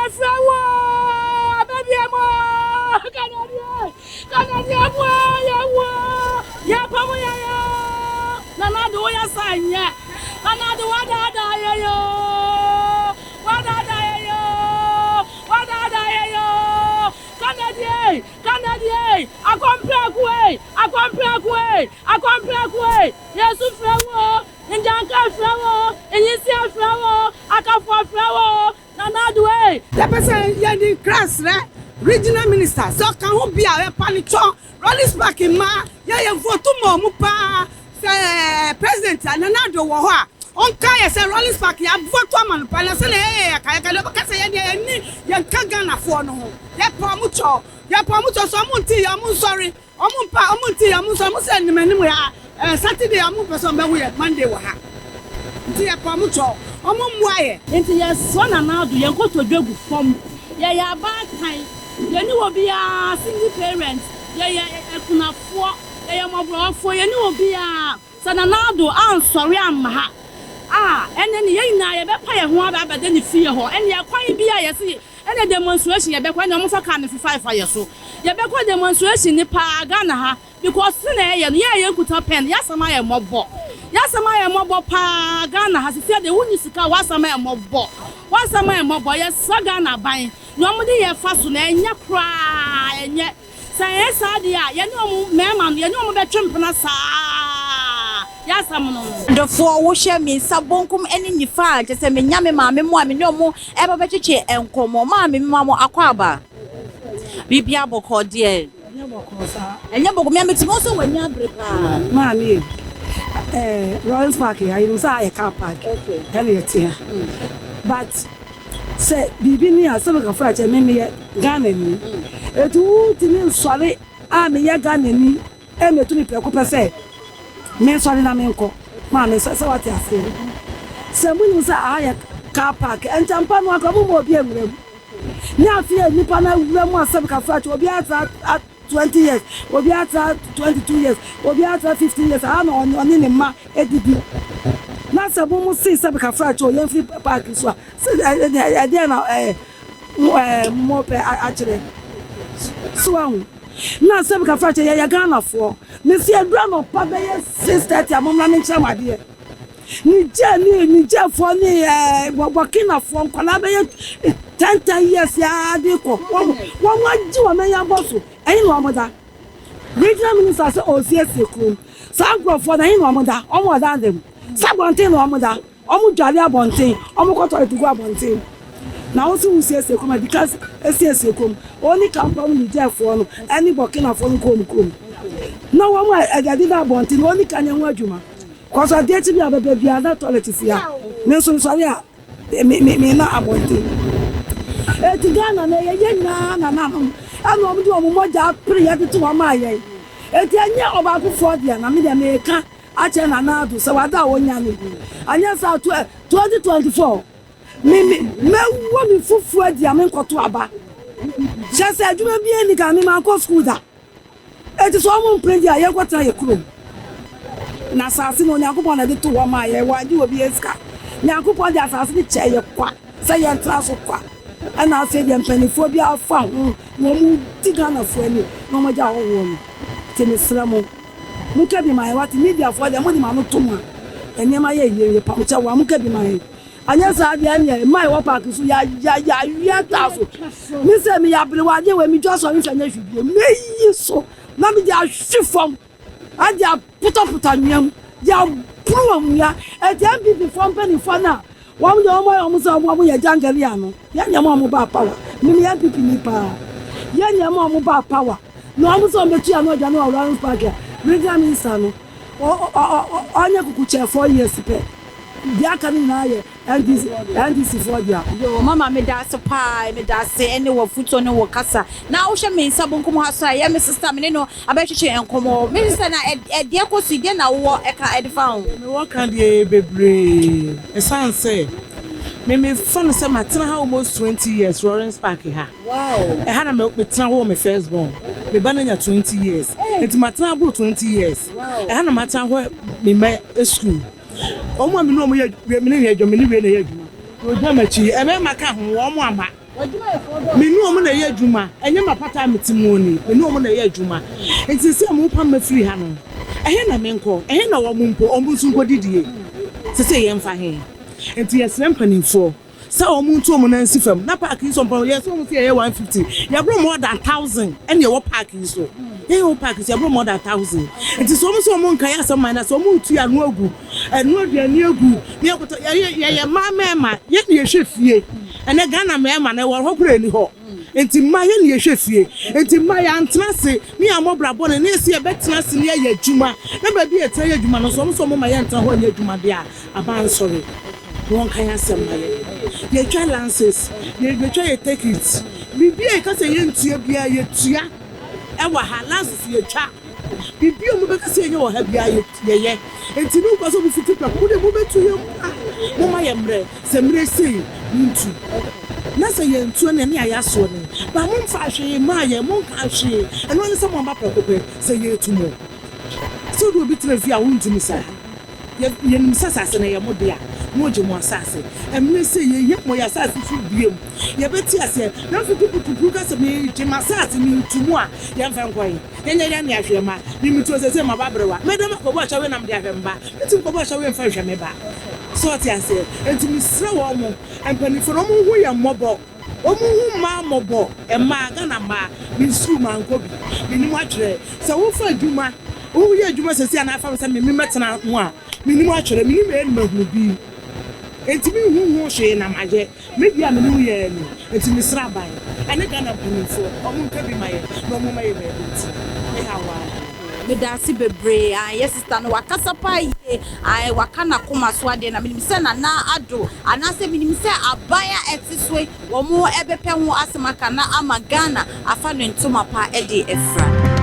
Yɛfrɛ wo oo, abɛbie mu oo, Kennedy ei, Kennedy aboa yɛn oo, yɛpam yɛn oo, Nana Addo woyɛ saa nyɛ, Nana Addo wadaadaa yɛn oo, wadaadaa yɛn oo, wadaadaa yɛn oo, Kennedy ei, Kennedy ei, Akɔmprɛko ei, Akɔmprɛko ei, Akɔmprɛko ei, Yesu frɛ wo oo, Ngyanka frɛ wo oo, Nyinsia frɛ wo oo, Akafoɔ frɛ wo oo, Nana Addo ei. Yɛpɛ sɛ yɛde nkra srɛ Regional Minister sɛ ɔka ho bi a yɛpa no kyɔ Rawlings Park mma yɛ yɛ vote ma ɔmo paa sɛ President Nana Addo wɔ hɔ a ɔnka yɛ sɛ Rawlings Park yɛ vote ama no paa na sɛnea yɛyɛ yɛ kayakaya deɛ ɔbɛka sɛ yɛdeɛ yɛnni yɛnka Ghanafoɔ no ho yɛpa ɔmo kyɛw yɛpa ɔmo kyɛw sɛ ɔmo nte yɛ ɔmo nsɔre. Ɔmo mpa ɔmo nte yɛ ɔmo nso ɔmo sɛ anim anim yɛ a ɛɛ Saturday ɔmo mpɛ sɛ ɔmo bɛhu yɛ Monday wɔ ha nti yɛ pɛ ɔmo kyɛw ɔmo mmoa yɛ. Nti yɛsrɛ Nana Addo yɛn nkotodwe gu fam yɛyɛ abaatan yɛnni obiara single parent yɛyɛ akunafoɔ yɛyɛ mmɔborɔwafoɔ yɛnni obiara sɛ Nana Addo ansɔre amma ha a ɛnɛ ne yɛn nyinaa yɛbɛpa yɛn ho aba abɛda ne fie hɔ ɛnneɛ kwan biara yɛse Ɛna demonstration yɛbɛkɔ ɛna ɔmo fa car no fefa yɛ so yɛbɛkɔ demonstration no paa Ghana ha because sɛnea ɛyɛ no yɛn a yɛnkuta pen yasɛm ayɛ mmɔbɔ yasɛm ayɛ mmɔbɔ paa Ghana ha sisi deɛ wonni sika a wasɛm ayɛ mmɔbɔ wasɛm ayɛ mmɔbɔ yɛsrɛ Ghana aban nea ɔmo de yɛ fa so no ɛnyɛ koraa ɛnyɛ. Sɛ ɛnyɛ saa deɛ a, yɛne wɔn, mmarima no, yɛne wɔn bɛtwe mpena saa ara. Yɛn asɛm no no. Adɔfoɔ, wohwɛ me nsa bonkum ne nifa a, kyerɛ sɛ menya me maame mo a me ne wɔn reba bɛtwetwe nkɔmmɔ. Maame, mema mo akwaaba. Biribiara bɔkɔɔ deɛ? Ɛnyɛ bɔkɔɔ saa. Ɛnyɛ bɔkɔɔ. Me a mete mu nso w'ani abere paa. Maame, eh, Lawrence Park ha, yɛnim sɛ ha yɛ car park. Ɛna yɛte ha. But Sɛ biribi ni a, sɛ meka fra kyɛ me meyɛ Ghanani. Eti wontumi nsɔre a meyɛ Ghanani ɛmɛtu me prɛko pɛ sɛ mensɔre na menkɔ. Maame sɛ sɛ wate aseɛ. Sɛ monim sɛ aha yɛ car park ntɛmpa no anka momma obi nwura mu. Ne afei a nnipa no awura mu a sɛ meka fra kyɛ obiara tra 20 years, obiara tra 22 years, obiara tra 15 years, aha na ɔne ne mma didi. Na sɛ mo mo se sɛ meka fra kyɛ o yɛmfiri park so a, sɛ ɛdeɛn na ɛɛ mo pɛ akyerɛ? So wahu? Na sɛ meka fra kyɛ yɛyɛ Ghanafoɔ. Mese aduru anɔpa bɛyɛ 6:30 a mommra menkyerɛ mo adeɛ. Niger ne Nigerfoɔ ne ɛɛ Burkinafoɔ nkwadaa bɛyɛ 10 10 years aa de kɔ wɔn wɔn agye wɔn ani abɔ so ɛhe na wɔn da? Regional minister sɛ ɔresiesie kurom saa nkurɔfoɔ no ɛhe na wɔn da? Wɔn wɔ dan mu sɛ abɔnten na wɔn da wɔn dware abɔnten wɔn kɔ toilet gu abɔnten na wɔn nso wosiesie kurom adi ka esiesie kurom wɔn ne kampa mu Nigerfoɔ no ɛne Burkinafoɔ no kɔ wɔn kurom na wɔn a ɛde da abɔnten na wɔn ne ka nyɛ ho adwuma. Kɔso adeɛ kye bi a bɛbɛ biara na toilet si ha. Me nso nsɔre a me me me na abɔnten. Eti Ghana na ɛyɛ yɛn nyinaa nananom ɛna wɔn de wɔn mogya apere yɛ de to hɔ maa yɛn. Eti ɛnyɛ ɔbaakofoɔ deɛ na me deɛ meka akyerɛ Nana Addo sɛ wada a ɔnyane. Anyɛ saa 2024 me me mɛwɔ me fufuo adi a menkɔto aba. Kyerɛ sɛ adwuma biara nni Ghana me mankɔ school da. Enti sɛ wɔn mpene deɛ a, yɛnkɔtena yɛn kurom. Na asase no, Onyankopɔn na ɛde too hɔ maa yɛn, wannye obiara sika. Nyankopɔn de asase no kyɛɛ yɛn kwa sɛ yɛntena so kwa. Ɛna afei deɛ mpanimfoɔ bi afa ho na wɔdi Ghanafoɔ ani na wɔagya ahɔhoɔ no. Nti mesrɛ mo, monka bi ma yɛn, wate? Mediafoɔ deɛ, mode mo ano to mu a, nneɛma yɛ yie. Yɛpa mo kyɛw a, monka bi ma yɛn. Anyɛ saa deɛ ɛneɛ mma ɛwɔ park so ya ya ya wia taa so. Me sɛ meyɛ aberewa adeɛ wei medwa so a memfa nyɛ hwee bio. Mɛyi so na mede ahwe fam ade apotapota anwea mu de aboro anwea. Ɛti NPP foɔ mpanimfoɔ no a wɔn deɛ wɔn ayɛ wɔn sɛ wɔn yɛ jangalia no yɛn nneɛma wɔn baa power. Me meyɛ NPP ni paa. Yɛn nneɛma wɔn baa power na wɔn sɛ wɔn bɛtu ano adwane wɔ Lawrence Park a regional minister no ɔnyɛ kukukyɛ 4 years pɛ. Deɛ aka no nyinaa yɛ NDC NDC foɔ dea. Yo, mama meda ase paa, meda ase ɛne wɔ futuo ne wɔ kasa. Na wohwɛ me nsa bonkum ha so a, ɛyɛ me sister me ne no abɛtwetwe nkɔmmɔ. Me sister na ɛdeɛ kɔ so yi, deɛ na wowɔ ɛka ɛde fa ho? Mewɔ ka deɛ bebree ɛsiane sɛ me mefa no sɛ matena ha almost 20 years, Lawrence Park ha. Ɛha na metena hɔ wɔ me first born. Me ba no anya 20 years. Nti matena aboro 20 years. Ɛha na matena hɔ me mma school. Wɔn a me ne wɔn yɛ me ne yɛ adwuma, me ne wei na ɛyɛ adwuma. Wɔgyina m'akyi, mmarima ka ho, wɔn ama. Me ne wɔn na ɛyɛ adwuma, ɛnyɛ m'apata a mete mu ni, me ne wɔn na ɛyɛ adwuma. Nti sɛ mopam me firi ha no, ɛhe na menkɔ? Ɛhe na wɔn mpo, wɔn nso nkɔdidie? Sɛ sɛ yɛmfa he? Nti yɛsrɛ mpanimfoɔ sɛ wɔn ntu wɔn nan nsi fam na park yi so mpo yɛsɛ wɔn sɛ yɛyɛ 150, yɛboro more than 1000 ɛne ɛwɔ park yi so. Yɛn wɔ park yi so yɛboro more than 1000. Nti sɛ wɔn sɛ wɔn nkae asɛm man na sɛ wɔn retu ano agu, ɛno aduane agu, ne yɛkɔtɔ, yɛyɛ yɛyɛ mmaa mmarima, yɛn na yɛhwɛ fie. Ɛnɛ Ghana mmarima no ɛwɔ hɔ koraa nni hɔ. Nti mmaa yɛn na yɛhwɛ fie. Nti mmaa yɛantena ase ne yɛammɔ bra bɔne ne yɛsɛ yɛbɛtena ase ne yɛayɛ adwuma. Na baabi a yɛtena yɛ adwuma no nso wɔn nso wɔn ma yɛntena hɔ nyɛ adwuma deɛ a, aban nsɔre na wɔnka yɛn asɛm ma yɛn. Yɛtwa lances, yɛtwa yɛ ticket, biribi a yɛka sɛ yɛntua biara yɛtua ɛwɔ ha, lances yɛtwa. Biribi a wɔbɛka sɛ yɛnyɛ wɔ ha biara yɛyɛ. Nti ne wokɔ sɛ mofiti prɛko, mo deɛ mobɛtu yɛn mu a, momma yɛn mmerɛ. Sɛ mmerɛ sei montu. Na sɛ yɛntu ɛne ɛne ayɛ asoɔ ne. Ba momfa hwee mmaa yɛn, monka hwee. Ɛno ara ne sɛ moaba prɛko pɛ sɛ yɛretu mo. Sɛ wode obi tena fie a wontumi saa. Yɛ, yɛnim sɛ asase no ɛyɛ mo dea, mogye mo asase. Mmerɛ sei yɛhia mo yɛn asase so biom. Yɛbɛte aseɛ. Na afei kupukupu ka sɛ megye m'asase meretu mo a, yɛmfa nkɔ he? Yɛnyɛ dɛn de ahwɛ mma? Me metu seesei maba aberewa. Mɛda makɔbɔ ahyɛwe na mede ahwɛ me ba. Mɛtumi kɔbɔ ahyɛwe mfa nhwɛ me ba. So ɔte aseɛ? Enti mesrɛ wɔn mo, mpaninfoɔ no, wɔn nhu yɛn mmɔbɔ. Wɔn nhu mmaa mmɔbɔ. Mmaa, Ghana mmaa, me sukuu mankɔ bi. Mennim atwerɛ. Sɛ wofa adwuma, woyɛ adwuma seesei anaa fa me sɛ me mɛtena ho a, mennim atwerɛ. Mennim A na mahunu B. Enti menhu ho hwee na mayɛ. Me deɛ a me ne wo yɛ ni, nti me srɛ aban ɛne Ghana mpaninfoɔ ɔmo nka bi ma yɛn na ɔmo ma yɛn baabi ntena. Me haw ara no. Medaase bebree ae yɛ sister no wakasa paa yie ae waka nakoma so adeɛ na menim sɛ Nana Addo anaasɛ menim sɛ aban a ɛte so yi wɔn bɛpɛ ho asɛm aka na ama Ghana afa ne ntoma pa de afira.